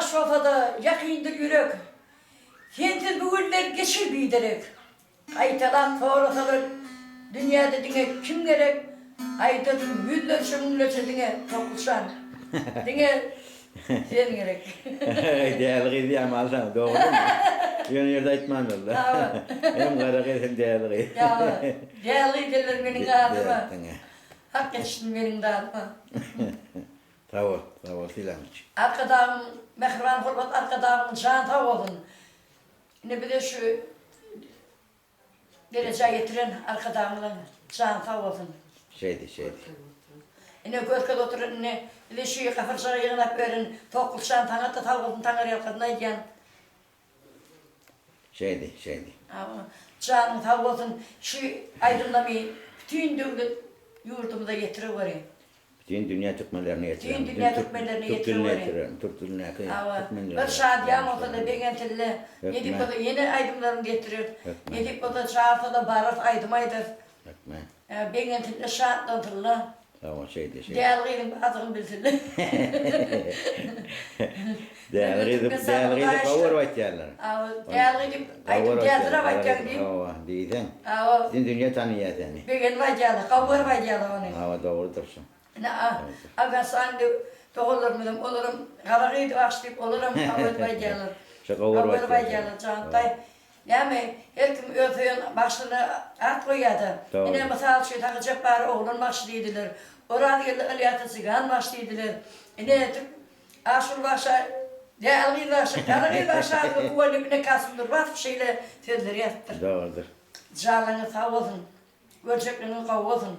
Daş bolsa-da, ýakyndyr ýürek. Sensiz bu günler geçer biderek. Gaýtalap sorasalar, dünýäde diňe kim gerek, aýdaryn ýüzlerçe müňlerçe diňe Toklyşan. Diňe sen gerek. Däli gyz diýýämi alsaň, dogrumy? Ýöne ýerde aýtmandyrlar. Hem gara gyz hem däli gyz. Däli gyz diýerler meniň adyma. Hak etsin meniň dadyma. Sag bol, sag bol Sylamyç. Arkadagym mähriban hormat Arkadagymyň jany sag bolsun. Ine bize şu derejä ýetiren Arkadagymyzyň jany sag bolsun. Şeýdi, şeýdi. Ine görkez oturan ine bizi şu gapyrjaga ýygnap beren Toklyjan saňa-da sag bolsun Taňyrýalkasyn aýdýan. Şeýdi, şeýdi. Hawa, janyň sag bolsun, şu aýdymlamy bütin döwlet ýurdumyza ýetireweri. Bütin dünýä türkmenlerine ýetiren. Bütin dünýä türkmenlerine Türk diline ýetireweri. ýetiren, türk dilindäki Hawa, türkmenlere. bir şadyýan bolsa-da begensilde, nesip bolsa ýene aýdymlaryny getireris. Hökman. Nesip bolsa çagyrsada bararys aýdym aýdarys. Hökman. Begensilde, şatlansynlar. Sag bol şeýde şeýde. Däli gyzyň adyny bilsinler. Däli gyzy däli gyzy gowy görüp aýtýarlar. Hawa, däli gyzy aýdyp dälsiräp aýtýaň diýip. Hawa, diýseň. Hawa. Bütin dünýä tanaýar seni. Begenip aýdýarlar, gowy görüp aýdýarlar ony. Hawa, dogrudyr şu. Ine, Afganistanly doganlarymyzam, olaram gara gyzy bagşy diýip, olaram gowy görüp aýdýarlar. Şu gowy görüp aýdýarlar, jantaý. Näme, her kim öz söýen bagşysyna at goýýa-da. Ine, mysal üçin, Sahy Jepbara oglan bagşy diýdiler. Orazgeldi Ylýasa jygan bagşy diýdiler. Ine, türk Aşur bagşa Däli gyz bagşy, Gara gyz bagşy atly mugallym ine Kasym Nurbasow şeýle sözleri ýazypdyr. Dogrudyr. Janyňyz sag bolsun. Görjekleriňiz gowy bolsun.